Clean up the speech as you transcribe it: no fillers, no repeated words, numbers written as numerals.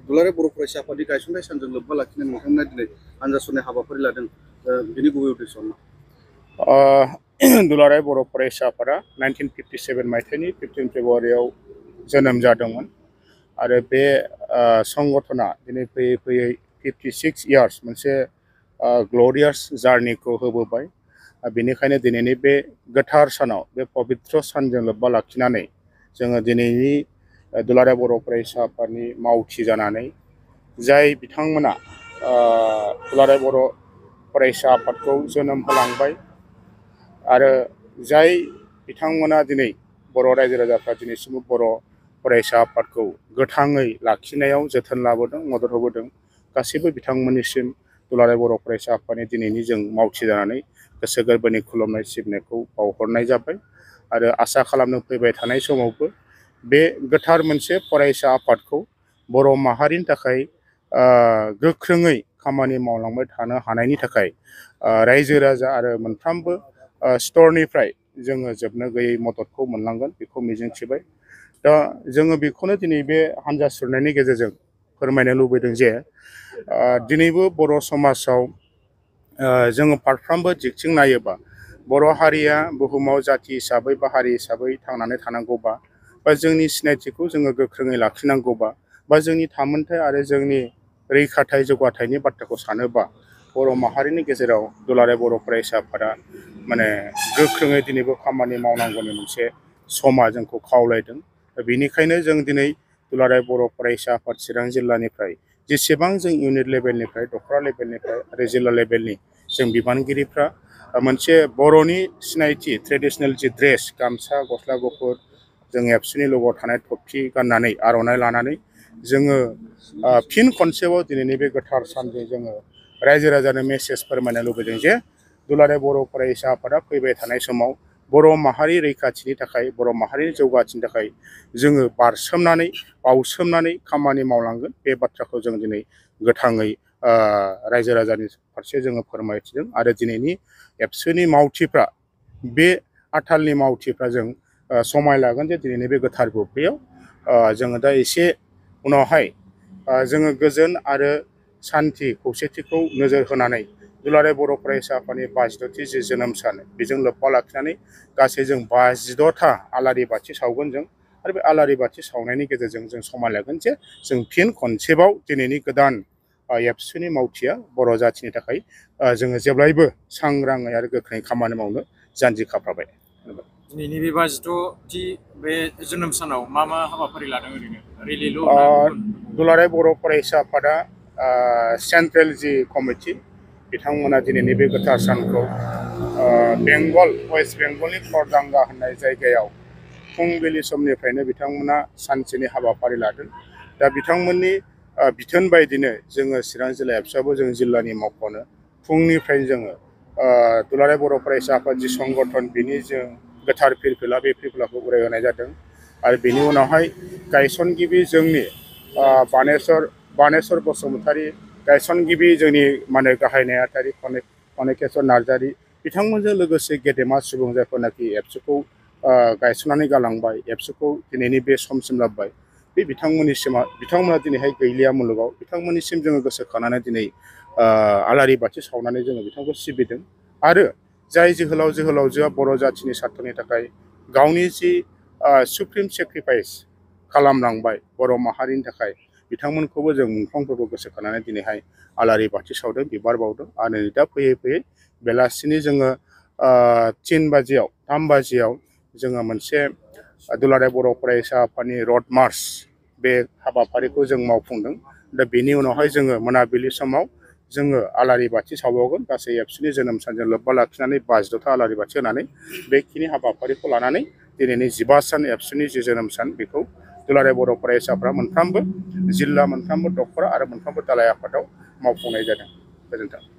दुलाराय बर' फरायसा आफादनि गायसननाय सानजों लोब्बा लाखिनानै नोंथांमोना दिनै आनजाद सुनाय हाबाफारि लादों बिनि गुबै उद्देश्यआ मा? दुलाराय बर' फरायसा आफादा 1957 मायथाइनि 15 फेब्रुवारियाव जोनोम जादोंमोन आरो बे संगठना दिनै फैयै फैयै 56 इयार्स मोनसे ग्ल'रियास जार्निखौ होबोबाय। बेनिखायनो दिनैनि बे गोथार सानाव बे पबित्र सानजों लोब्बा लाखिनानै जोङो दिनैनि दुलाराय बर' फरायसा आफादनि मावथि जानानै जाय बिथांमोना दुलाराय बर' फरायसा आफादखौ जोनोम होलांबाय आरो जाय बिथांमोना दिनै बर' रायजो राजाफ्रा दिनैसिमबो बर' फरायसा आफादखौ गोथाङै लाखिनायाव जोथोन लाबोदों, मदद होबोदों, गासैबो बिथांमोननिसिम दुलाराय बर' फरायसा आफादनि दिनैनि जों मावथि जानानै गोसो गोरबोनि खुलुमनाय सिबिनायखौ बावहरनाय जाबाय आरो आसा खालामनो फैबाय थानाय समावबो बे गोथार मोनसे फरायसा आफादखौ बर' माहारिनि थाखाय गोख्रोङै खामानि मावलांबाय थानो हानायनि थाखाय रायजो राजा आरो मोनफ्रोमबो स्तरनिफ्राय जोङो जोबनो गैयै मददखौ मोनलांगोन बेखौ मिजिंथिबाय। दा जोङो बेखौनो दिनै बे हान्जा सुरनायनि गेजेरजों फोरमायनो लुबैदों जे दिनैबो बर' समाजाव जोङो फारफ्रोमबो दिगथिं नायोबा बर' हारिया बुहुमाव जाथि हिसाबै बा हारि हिसाबै थांनानै थानांगौबा बा जोंनि सिनायथिखौ जोङो गोख्रोङै लाखिनांगौबा बा जोंनि थामोनथाय आरो जोंनि रैखाथाय जौगाथायनि बाथ्राखौ सानोबा बर' माहारिनि गेजेराव दुलाराय बर' फरायसा आफादा माने गोख्रोङै दिनैबो खामानि मावनांगौनि मोनसे समा जोंखौ खावलायदों। बेनिखायनो जों दिनै दुलाराय बर' फरायसा आफाद चिरां जिल्लानिफ्राय जेसेबां जों इउनिट लेभेलनिफ्राय दखरा लेभेलनिफ्राय आरो जिल्ला लेभेलनि जों बिबानगिरिफ्रा मोनसे बर'नि सिनायथि ट्रेडिशनेल जि ड्रेस गामसा गस्ला गुफुर जों एबसुनि लग'आव थानाय थफि गाननानै आर'नाइ लानानै जोङो फिन खनसेबाव दिनैनि बे गोथार सानजों जोङो रायजो राजानो मेसेज फोरमायनो लुबैदों जे दुलाराय बर' फरायसा आफादा फैबाय थानाय समाव बर' माहारि रैखाथिनि थाखाय बर' माहारिनि जौगाथिनि थाखाय जोङो बारसोमनानै बावसोमनानै खामानि मावलांगोन बे बाथ्राखौ जों दिनै गोथाङै रायजो राजानि फारसे जोङो फोरमायथिदों आरो दिनैनि एबसुनि मावथिफ्रा बे आथालनि मावथिफ्रा जों समाय लागोन जे दिनैनि बे गोथार बुब्लियाव जोङो दा एसे उनावहाय जोङो गोजोन आरो सान्थि खौसेथिखौ नोजोर होनानै दुलाराय बर' फरायसा आफादनि 52थि जि जोनोम सान बेजों लोब्बा लाखिनानै गासै जों 52था आलारि बाथि सावगोन जों आरो बे आलारि बाथि सावनायनि गेजेरजों जों समान लागोन जे जों फिन खनसेबाव दिनैनि गोदान एबसुनि मावथिया बर' जाथिनि थाखाय जोङो जेब्लायबो सांग्राङै आरो गोख्रोङै खामानि मावनो जानजि खाफ्राबाय। दिनैनि बे 52थि बे जोनोम सानाव मा मा हाबाफारि लादों ओरैनो रेलिल' दुलाराय बर' फरायसा आफादा सेन्ट्रेल जि कमिटि बिथांमोना दिनैनि बे गोथार सानखौ बेंगल वेस्ट बेंगलनि खरदांगा होननाय जायगायाव फुंबिलि समनिफ्रायनो बिथांमोना सानसेनि हाबाफारि लादों। दा बिथांमोननि बिथोन बायदिनो जोङो चिरां जिल्ला एबसुआबो जों जिल्लानि मावख'नो फुंनिफ्रायनो जोङो दुलाराय बर' फरायसा आफाद जि संगठन बिनि जों गोथार फिरफिला बे फिरफिलाखौ उरायहोनाय जादों आरो बेनि उनावहाय गायसनगिरि जोंनि बानेस्वर बसुमतारी गायसनगिरि जोंनि माने गाहाय नेहाथारि कनेकेश्वर नार्जारी बिथांमोनजों लोगोसे गेदेमा सुबुं जायफोरनाखि एबसुखौ गायसननानै गालांबाय एबसुखौ दिनैनि बे समसिम लाबोबाय बे बिथांमोना दिनैहाय गैलिया मुलुगाव बिथांमोननिसिम जोङो गोसोखांनानै दिनै आलारि बाथि सावनानै जोङो बिथांखौ सिबिदों आरो जाय जोहोलावजोआ बर' जाथिनि सार्थनि थाखाय गावनि जि सुप्रिम सेक्रिफाइस खालामलांबाय बर' माहारिनि थाखाय बिथांमोनखौबो जों मुंख्लंफोरखौ गोसोखांनानै दिनैहाय आलारि बाथि सावदों बिबार बावदों आरो दा फैयै फैयै बेलासिनि जोङो 3 बाजियाव जोङो मोनसे दुलाराय बर' फरायसा आफादनि रड मार्च बे हाबाफारिखौ जों मावफुंदों। दा बेनि उनावहाय जोङो मोनाबिलि समाव जोङो आलारि बाथि सावबावगोन गासै एबसुनि जोनोम सानजों लोब्बा लाखिनानै 52था आलारि बाथि होनानै बेखिनि हाबाफारिखौ लानानै दिनैनि 15 सान एबसुनि जि जोनोम सान बेखौ दुलाराय बर' फरायसाफ्रा मोनफ्रोमबो जिल्ला मोनफ्रोमबो दखरा आरो मोनफ्रोमबो दालाय आफादाव मावफुंनाय जादों। गोजोन्थों।